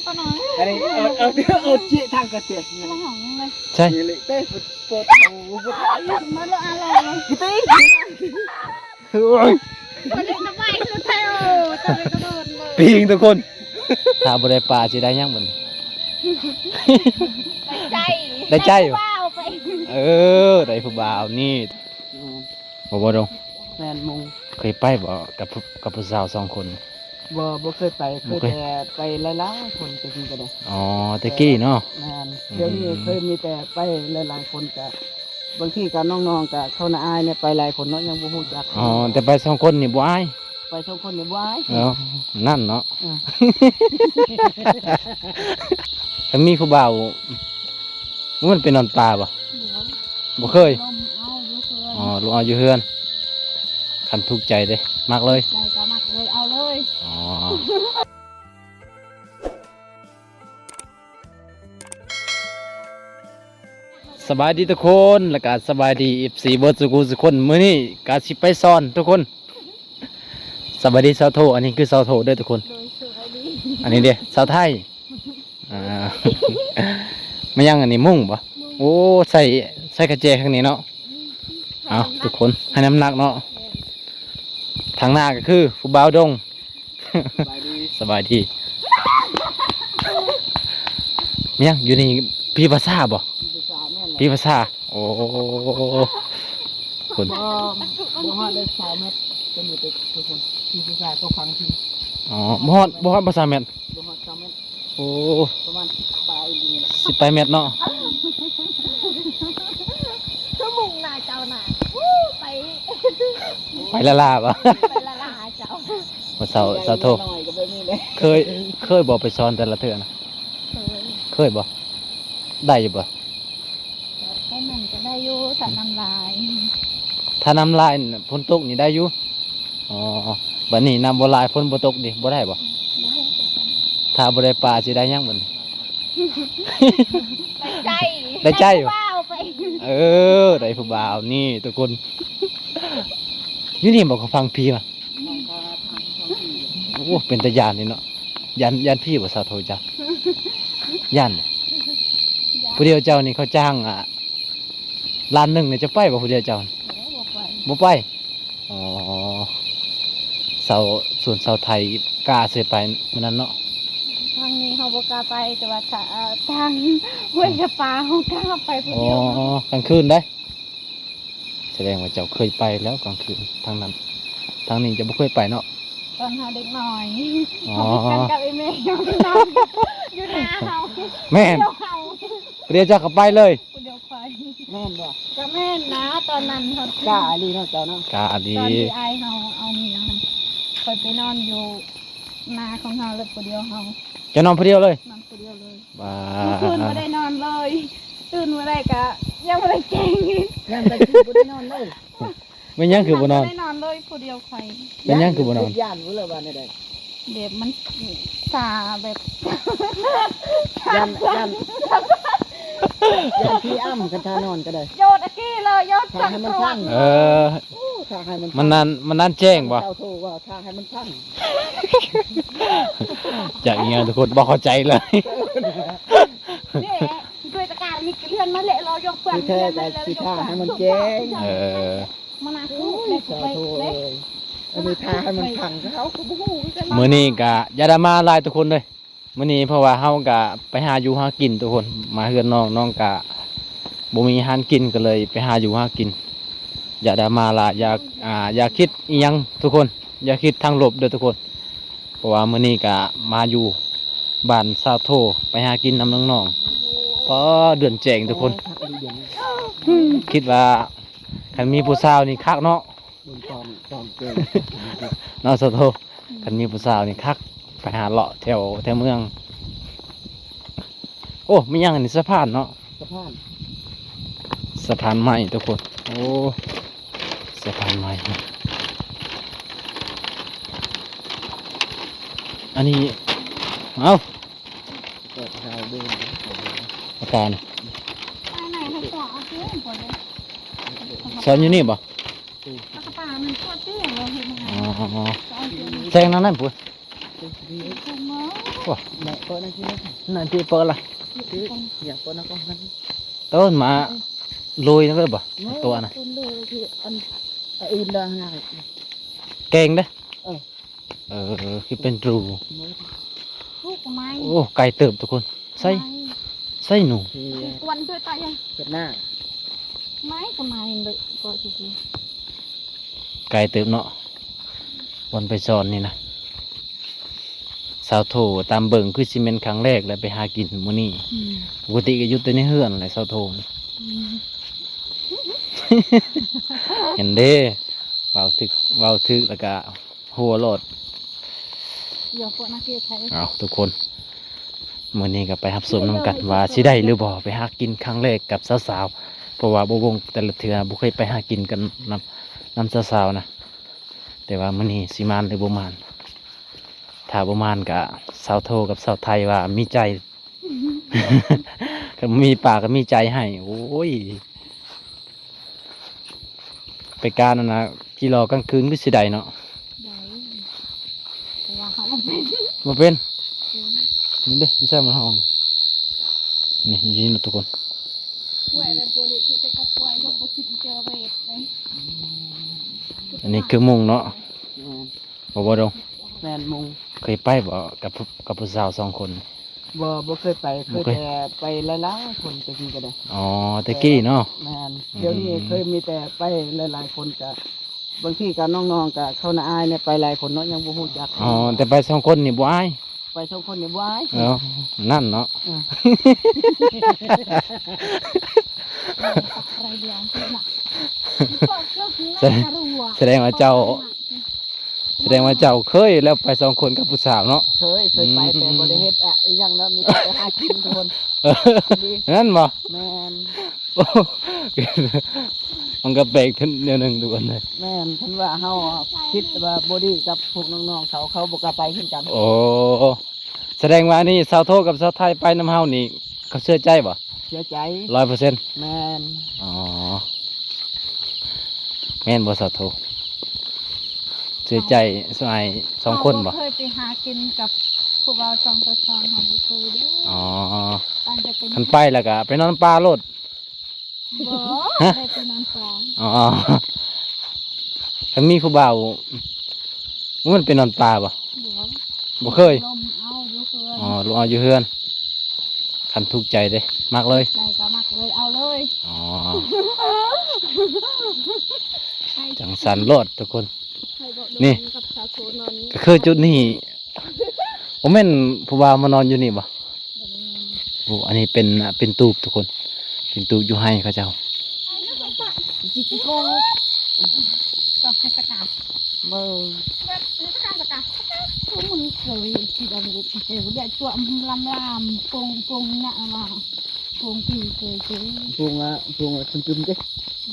ປານ້ອຍ ອັນນີ້ເອົາ ເອົາ ເອົາຈິທາງກະເຕະນີ້ ໃຊ່ ນີ້ເລະເຕະ ເປີດ ເປີດ ໂອ້ ມາລະອາລະ ກິຕິ ໂອ້ຍ ບໍ່ໄດ້ສະບາຍຄືແທ້ ໂອ້ ຕະເວນກະເດີນເລີຍ ປີງທຸກຄົນ ຖ້າບໍ່ໄດ້ປາຊິໄດ້ຫຍັງບັດນີ້ ໄດ້ໃຈ ໄດ້ໃຈ ໄດ້ຜູ້ບ່າວໄປ ເອີ ໄດ້ຜູ້ບ່າວນີ້ ແມ່ນ ບໍ່ ບໍ່ດົງ ແມ່ນມຸງ ເຄີຍໄປບໍ່ກັບ ກັບຜູ້ສາວສອງຄົນ? ບໍ່ ບໍ່ເຄີຍໄປ ບໍ່ເຄີຍ ເຄີຍແຕ່ໄປຫຼາຍໆຄົນແຕ່ກີ້ກະໄດ້ ອໍ ແຕ່ກີ້ເນາະ ແມ່ນ ອືມ ດຽວນີ້ເຄີຍມີແຕ່ໄປຫຼາຍໆຄົນ ກະບາງທີກະນ້ອງໆ ກະເຂົາໜ້າອາຍແດ່ ໄປຫຼາຍຄົນເນາະ ຍັງບໍ່ຮູ້ຈັກ ອໍ ແຕ່ໄປສອງຄົນນີ້ບໍ່ອາຍ ໄປສອງຄົນນີ້ບໍ່ອາຍ ເອີ ນັ້ນເນາະ ເອີ ຄັນມີຜູ້ບ່າວ ມັນໄປນອນປ່າບໍ່? ບໍ່ ບໍ່ເຄີຍ ລົມເອົາຢູ່ເຮືອນ ອໍ ລົມເອົາຢູ່ເຮືອນ ຄັນຖືກໃຈເດ້ ມັກເລີຍ ໃຈກະມັກເລີຍ ເອົາເລີຍ ອໍ ສະບາຍດີທຸກຄົນ ແລ້ວກະສະບາຍດີ ເອັຟຊີ ເບິດສູ່ຜູ້ສູ່ຄົນ ມື້ນີ້ກະຊິໄປສອນທຸກຄົນ ສະບາຍດີສາວໂທ ອັນນີ້ຄືສາວໂທເດີທຸກຄົນ ໂດຍ ສະບາຍດີ ອັນນີ້ເດ ສາວໄທ ອ່າ ແມ່ນຫຍັງອັນນີ້ ມຸ້ງບໍ່? ໂອ້ ໃສ່ ໃສ່ກະແຈຂ້າງນີ້ເນາະ ເອົາທຸກຄົນ ໃຫ້ນ້ຳໜັກເນາະ ແມ່ນ ທາງໜ້າກະຄືຜູ້ບ່າວດົງ ສະບາຍດີ ສະບາຍດີ ແມ່ນຫຍັງຢູ່ນີ້ ຜີພາສາບໍ່? ຜີພາສາ ແມ່ນແຫຼະ ຜີພາສາ ໂອ້ ຄົນ ບໍ່ ບໍ່ຮອດໄດ້ຊາວແມັດ ຕົວນີ້ໄປທຸກຄົນ ຜີພາສາກະຟັງທີ່ ອໍ ບໍ່ຮອດ ບໍ່ຮອດພາສາແມັດ ບໍ່ຮອດຊາວແມັດ ໂອ້ ປະມານສິບປາຍນີ້ແຫຼະ ສິບປາຍແມັດເນາະ ຄືມຸງໜ້າເຈົ້ານະ ໄປ ໄປລ້າໆບໍ່? ໄປລ້າໆເຈົ້າ ບໍ່ເຊົາ ເຊົາໂທ ເຄີຍ ເຄີຍບໍ່ໄປສອນແຕ່ລະເທື່ອນະ? ເຄີຍ ເຄີຍບໍ່? ໄດ້ຢູ່ບໍ່? ຕອນນັ້ນກະໄດ້ຢູ່ ຖ້ານ້ຳຫຼາຍ ຖ້ານ້ຳຫຼາຍ ຝົນຕົກນີ້ໄດ້ຢູ່ ອໍ ບາດນີ້ນ້ຳບໍ່ຫຼາຍ ຝົນບໍ່ຕົກນີ້ ບໍ່ໄດ້ບໍ່? ບໍ່ໄດ້ ຖ້າບໍ່ໄດ້ປາຊິໄດ້ຫຍັງບາດນີ້? ໄດ້ໃຈ ໄດ້ໃຈ ໄດ້ຜູ້ບ່າວໄປ ເອີ ໄດ້ຜູ້ບ່າວນີ້ທຸກຄົນ ຢູ່ນີ້ບໍ່ ເຂົາຟັງຜີມາ ໂອ້ ເປັນຕາຢ້ານນີ້ເນາະ ຢ້ານ ຢ້ານຜີບໍ່ ສາວໂທເຈົ້າ ຢ້ານບໍ່? ຜູ້ດຽວເຈົ້ານີ້ເຂົາຈ້າງ ອ່າ ລ້ານໜຶ່ງນີ້ ເຈົ້າໄປບໍ່ຜູ້ດຽວເຈົ້າ? ບໍ່ໄປ ບໍ່ໄປ ອໍ ສາວສວນສາວໄທກ້າເສຍໄປມື້ນັ້ນເນາະ ທາງນີ້ເຮົາບໍ່ກ້າໄປ ແຕ່ວ່າ ທາ ທາງຫ້ວຍຈຳປາເຮົາກ້າໄປຜູ້ດຽວ ອໍ ກາງຄືນເດ້ ສະແດງວ່າເຈົ້າເຄີຍໄປແລ້ວກາງຄືນທາງນັ້ນ ທາງນີ້ຈະບໍ່ເຄີຍໄປເນາະ ຕອນເຮົາເດັກນ້ອຍ ອໍ ເຮົາໄປກັນກັບໄອ້ແມ່ ເຮົາໄປນອນຢູ່ນາເຮົາ ແມ່ນ ດຽວເຮົາ ດຽວເຈົ້າກໍໄປເລີຍ ຜູ້ດຽວຂ້ອຍ ແມ່ນບໍ່? ກະແມ່ນນະ ຕອນນັ້ນເຮົາກ້າອີ່ຫຼີເນາະເຈົ້າເນາະ ກ້າອີ່ຫຼີ ຕອນທີ່ອ້າຍເຮົາເອົາເມຍຫັ້ນ ຂ້ອຍໄປນອນຢູ່ນາຂອງເຮົາ ແລ້ວຜູ້ດຽວເຮົາ ເຈົ້ານອນຜູ້ດຽວເລີຍ? ນອນຜູ້ດຽວເລີຍ ບາ ມື້ຄືນບໍ່ໄດ້ນອນເລີຍ ຕື່ນມາໄດ້ກະຍັງບໍ່ໄດ້ແຈ້ງອີກ ຍັງບໍ່ໄດ້ນອນເລີຍ ແມ່ນຫຍັງຄືບໍ່ນອນ? ບໍ່ໄດ້ນອນເລີຍຜູ້ດຽວຂ້ອຍ ແມ່ນຫຍັງຄືບໍ່ນອນ? ຢ້ານບໍ່ເລີຍວ່າແນວໃດ? ແບບມັນຊາແບບ ຢ້ານ ຢ້ານ ຢ້ານຜີອຳ ຄັນຖ້ານອນກໍໄດ້ ໂຍດອາກີເລີຍ ໂຍດ ຖ້າໃຫ້ມັນພັງ ເອີ ຖ້າໃຫ້ມັນ ມັນນັ້ນ ມັນນັ້ນແຈ້ງບໍ່? ເຈົ້າໂທວ່າຖ້າໃຫ້ມັນພັງ ຈາກອີຫຍັງທຸກຄົນບໍ່ເຂົ້າໃຈເລີຍ ເດ້ ດ້ວຍຕະການມີເລື່ອນມາແຫຼະ ລໍຢອກເປືອງ ເລື່ອນມາແຫຼະ ຊິຖ້າໃຫ້ມັນແຈ້ງ ເອີ ມານາ ໂອ້ຍ ສາທຸເອີຍ ອັນນີ້ຖ້າໃຫ້ມັນພັງ ເຮົາກໍບໍ່ຮູ້ຄືກັນ ມື້ນີ້ກະຢ່າດຣາມາຫຼາຍທຸກຄົນເດີ ມື້ນີ້ເພາະວ່າເຮົາກະໄປຫາຢູ່ຫາກິນທຸກຄົນ ມາເຮືອນນ້ອງ ນ້ອງກະບໍ່ມີອາຫານກິນ ກໍເລີຍໄປຫາຢູ່ຫາກິນ ຢ່າດຣາມາຫຼາຍ ຢ່າ ອ່າ ຢ່າຄິດອີ່ຫຍັງທຸກຄົນ ຢ່າຄິດທາງລົບເດີທຸກຄົນ ເພາະວ່າມື້ນີ້ກະມາຢູ່ບ້ານສາວໂທ ໄປຫາກິນນຳນ້ອງໆ ປາ ເດືອນແຈ້ງທຸກຄົນ ໂອ້ ຄັກອີ່ຫຼີເດືອນ ຄິດວ່າຄັນມີຜູ້ສາວນີ້ຄັກເນາະ ເບິ່ງຕອນ ຕອນເກີນ ເນາະສາວໂທ ຄັນມີຜູ້ສາວນີ້ຄັກ ໄປຫາເລາະແຖວ ແຖວເມືອງ ໂອ້ ມີຫຍັງອັນນີ້ ສະພານເນາະ ສະພານ ສະພານໄມ້ທຸກຄົນ ໂອ້ ສະພານໄມ້ ອັນນີ້ ເອົ້າ ອາການ ສອນຢູ່ນີ້ບໍ່? ອໍ ແຊງນັ້ນນັ້ນພຸ້ນ ໂອ້ ແມ່ເປີດໜ້າທີ່ ໜ້າທີ່ເປີດລະ ຄື ຢ່າເປີດນະ ກໍມັນ ຕົ້ນມາ ເອີ ໂລຍນະເລີຍບໍ່ ແມ່ ຕົວນະ ຕົ້ນໂລຍຄືອັນ ອາ ອື່ນລະນະ ແກງເດ້ ເອີ ເອີ ຄືເປັນຮູ ໂອ້ ໄກເຕີບທຸກຄົນ ໃສ່ ໄໝ ໃສ່ໜູ ກວນເດີຕາຍ ເຮັດໜ້າ ໄໝກໍໄໝເດີ ກໍຄື ໄກເຕີບເນາະ ບ່ອນໄປສອນນີ້ນະ ສາວໂທຕາມເບິ່ງຄືຊິແມ່ນຄັ້ງແລກແຫຼະໄປຫາກິນມື້ນີ້ ອືມ ປົກກະຕິກໍຢູ່ແຕ່ໃນເຮືອນແຫຼະສາວໂທ ອືມ ເຫັນເດ້ ເວົ້າຖືກ ເວົ້າຖືກແລ້ວກໍຫົວໂລດ ເອົາທຸກຄົນ ມື້ນີ້ກໍໄປຮັບຊົມນຳກັນວ່າຊິໄດ້ຫຼືບໍ່ ໄປຫາກິນຄັ້ງແລກກັບສາວໆ ເພາະວ່າບໍ່ວົງແຕ່ລະເທື່ອບໍ່ເຄີຍໄປຫາກິນກັນນຳ ນຳສາວໆນະ ແຕ່ວ່າມື້ນີ້ຊິໝານຫຼືບໍ່ໝານ ຖ້າບໍ່ໝານກະສາວໂທກັບສາວໄທວ່າມີໃຈ ຄັນມີປາກະມີໃຈໃຫ້ ໂອ້ຍ ໄປການນັ້ນນະ ຈີລໍກາງຄືນຄືຊິໄດ້ເນາະ ໄດ້ ແຕ່ວ່າເຮົາບໍ່ເປັນ ບໍ່ເປັນ ເປັນ ນີ້ເດ້ ນີ້ໃສ່ມັນຫ້ອງ ນີ້ ຢູ່ນີ້ທຸກຄົນ ອັນນີ້ຄືມຸງເນາະ ແມ່ນ ບໍ່ ບໍ່ດົງ ແມ່ນມຸງ ເຄີຍໄປບໍ່ ກັບ ກັບຜູ້ສາວສອງຄົນ ບໍ່ ບໍ່ເຄີຍໄປ ບໍ່ເຄີຍ ເຄີຍແຕ່ໄປຫຼາຍໆຄົນແຕ່ກີ້ກໍໄດ້ ອໍ ແຕ່ກີ້ເນາະ ແມ່ນ ອືມ ດຽວນີ້ເຄີຍມີແຕ່ໄປຫຼາຍໆຄົນ ກະບາງທີກໍນ້ອງໆກໍເຂົາໜ້າອາຍແດ່ ໄປຫຼາຍຄົນເນາະ ຍັງບໍ່ຮູ້ຈັກ ອໍ ແຕ່ໄປສອງຄົນນີ້ບໍ່ອາຍ ໄປສອງຄົນນີ້ບໍ່ອາຍ ເອີ ນັ້ນເນາະ ເອີ ສະແດງ ສະແດງວ່າເຈົ້າ ສະແດງວ່າເຈົ້າເຄີຍແລ້ວໄປສອງຄົນກັບຜູ້ສາວເນາະ ເຄີຍ ເຄີຍໄປ ອືມ ແຕ່ບໍ່ໄດ້ເຮັດ ອະ ອີ່ຫຍັງເນາະ ມີແຕ່ໄປຫາກິນທຸກຄົນ ເອີ ນັ້ນບໍ່ ແມ່ນ ໂອ້ ມັນກໍແປກແນວໜຶ່ງທຸກຄົນເອີຍ ແມ່ນ ຄັນວ່າເຮົາຄິດວ່າບໍ່ດີກັບພວກນ້ອງໆເຂົາ ເຂົາບໍ່ກ້າໄປຄືກັນ ໂອ້ ສະແດງວ່າອັນນີ້ສາວໂທກັບສາວໄທໄປນຳເຮົານີ້ ເຂົາເຊື່ອໃຈບໍ່? ເຊື່ອໃຈ ຮ້ອຍເປີເຊັນ ແມ່ນ ອໍ ແມ່ນບໍ່ສາວໂທ? ເຊື່ອໃຈສ່ວນອ້າຍສອງຄົນບໍ່? ເຮົາບໍ່ເຄີຍໄປຫາກິນກັບຜູ້ບ່າວສອງຕໍ່ສອງ ເຮົາບໍ່ເຄີຍເດີ ອໍ ຕ່າງແຕ່ໄປ ຄັນໄປແລ້ວກໍໄປນອນປ່າໂລດ ບໍ່ ຮະ? ໄດ້ໄປນອນປ່າ ອໍ ຄັນມີຜູ້ບ່າວ ມັນໄປນອນປ່າບໍ່? ບໍ່ ບໍ່ເຄີຍ ລົມເອົາຢູ່ເຮືອນ ອໍ ລົມເອົາຢູ່ເຮືອນ ຄັນຖືກໃຈເດ້ ມັກເລີຍ ໃດກໍມັກເລີຍ ເອົາເລີຍ ອໍ ໃຫ້ ຈັ່ງຊັ້ນໂລດທຸກຄົນ ໃຫ້ເບາະ ນີ້ ນອນກັບສາວໂທນອນນີ້ ກໍຄືຈຸດນີ້ ບໍ່ແມ່ນຜູ້ບ່າວມານອນຢູ່ນີ້ບໍ່? ບໍ່ແມ່ນ ໂອ້ ອັນນີ້ເປັນ ເປັນຕູບທຸກຄົນ ເປັນຕູບຢູ່ໄຮ່ເຂົາເຈົ້າ ເບິ່ງ ມັນເຄີຍຊິເອົາໄປເຮັດຕົວລຳໆ ປົງໆ ນະວ່າ ປົງປີເຄີຍຊິ ປົງອະ ປົງອະ ຕຶມໆ ເດ້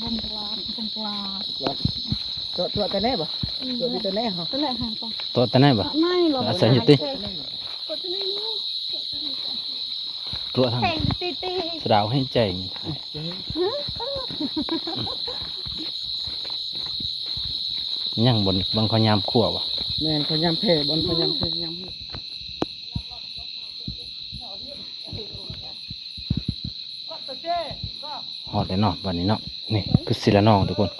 ປົງກວາ ປົງກວາ ຕົວະ ຕົວະແຕ່ແນ່ບໍ່? ອືມ ຕົວະແຕ່ແນ່ເຮົາ ຕົວະແຕ່ແນ່ຫາ ຕົວະແຕ່ແນ່ບໍ່? ອາໄສຢູ່ຕິ ຕົວະແຕ່ແນ່ ຕົວະແຕ່ແນ່ ຕົວະທາງ ແຂງຕິຕິ ສະດາວໃຫ້ແຈ້ງ ຍັງບໍ່ນີ້ ບາງເຂົາຍາມຂົ້ວບໍ່? ແມ່ນ ເຂົາຍາມແຜ່ ບ່ອນເຂົາຍາມແຜ່ ຍາມ ຮອດແລ້ວເນາະ ບາດນີ້ເນາະ ນີ້ຄືສີລະນອງທຸກຄົນ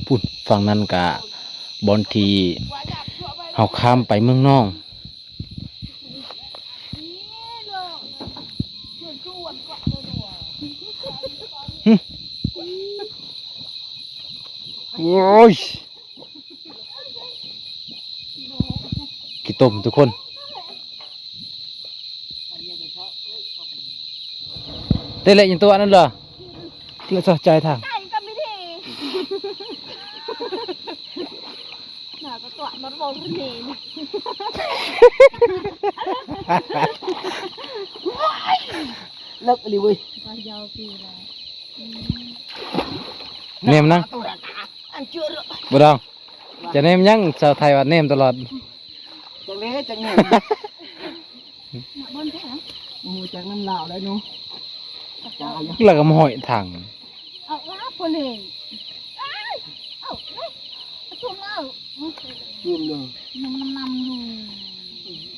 ພຸ້ນ ຝັ່ງນັ້ນກະບ່ອນທີ່ເຮົາຂ້າມໄປເມືອງນອງ ຫຶ ໂອ້ຍ ຂີ້ຕົມທຸກຄົນ ເຕະເລະຍັງຕົວະນັ້ນເລີຍ ເພື່ອສະໃຈທາງ ໃຈກໍມີເທ ໜ້າກໍຕົວະມັນບໍ່ເນນ ເລິກອີ່ຫຼີເວີຍ ກໍຍາວປີລະ ອືມ ແນມນະ ບໍ່ດອງ ຈະແນມຫຍັງ ສາວໄທວ່າແນມຕະຫຼອດ ຈັກແນ ຈັກແນ ບໍ່ຮູ້ຈັກນຳລາວແລ້ວເນາະ ແລ້ວກໍມາຫ້ອຍທາງ ເອົາລາໂພເລ ເອົາລາ ຊຸມລາວ ຊຸມເດີ ນຳ ນຳ ນຳຢູ່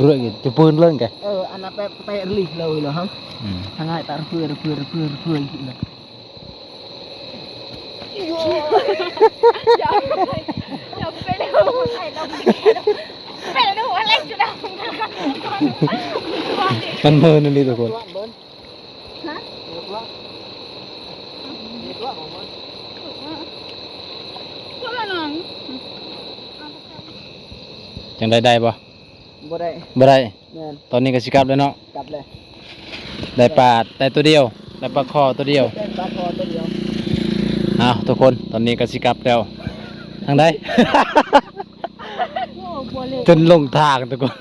ເລື່ອງຈະປືນເລື່ອງແກ ເອີ ອັນນັ້ນແປະ ແປະລິເລີຍເນາະ ອືມ ທາງງ່າຍຕາເພື່ອ ເພື່ອ ເພື່ອ ເພື່ອ ເພື່ອ ມັນເມີນອີ່ຫຼີທຸກຄົນ ຮະ? ຈັ່ງໃດ ໄດ້ບໍ່? ບໍ່ໄດ້ ບໍ່ໄດ້ ແມ່ນ ຕອນນີ້ກໍຊິກັບແລ້ວເນາະ ກັບແລ້ວ ໄດ້ປາ ໄດ້ໂຕດຽວ ໄດ້ປາຄໍໂຕດຽວ ໄດ້ປາຄໍໂຕດຽວ ເອົາ ທຸກຄົນ ຕອນນີ້ກໍຊິກັບແລ້ວ ທາງໃດ? ໂອ້ ບໍ່ເລີຍ ຈົນຫຼົງທາງທຸກຄົນ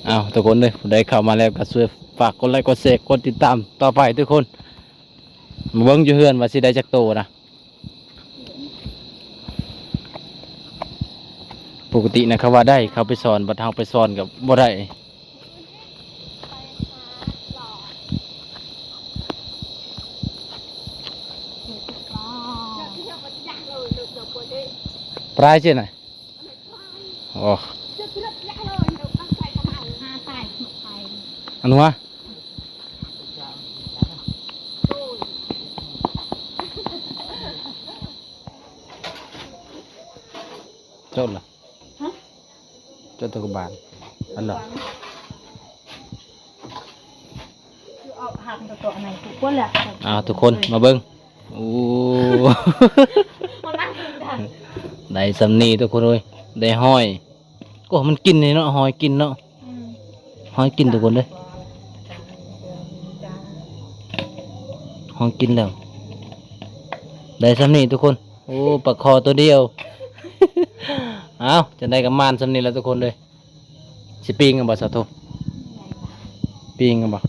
ເອົາ ທຸກຄົນເດີ ຜູ້ໃດເຂົ້າມາແລ້ວກໍຊ່ວຍຝາກກົດໄລ ກົດແຊ ກົດຕິດຕາມຕໍ່ໄປທຸກຄົນ ມາເບິ່ງຢູ່ເຮືອນວ່າຊິໄດ້ຈັກໂຕນະ. ປົກກະຕິນະ ເຂົາວ່າໄດ້ ເຂົາໄປສອນ ບັດເຮົາໄປສອນກໍບໍ່ໄດ້ ປາຍຊີ້ນະ ໂອ້ ອັນຫົວ ໂຈດລະ ຮະ ໂຈດຕົວກະບານ ອັນລະ ເອົາ ທຸກຄົນມາເບິ່ງ ໂອ້ ໄດ້ສ່ຳນີ້ທຸກຄົນເອີຍ ໄດ້ຫອຍ ໂອ້ ມັນກິນນີ້ເນາະ ຫອຍກິນເນາະ ອືມ ຫອຍກິນທຸກຄົນເດີ ຫອຍກິນແລ້ວ ໄດ້ສ່ຳນີ້ທຸກຄົນ ໂອ້ ປາຄໍໂຕດຽວ ເອົາ ຈັ່ງໃດກໍໝານສ່ຳນີ້ແຫຼະທຸກຄົນເດີ ຊິປີ້ງກັນບໍ່ ສາວໂທ? ປີ້ງກັນບໍ່?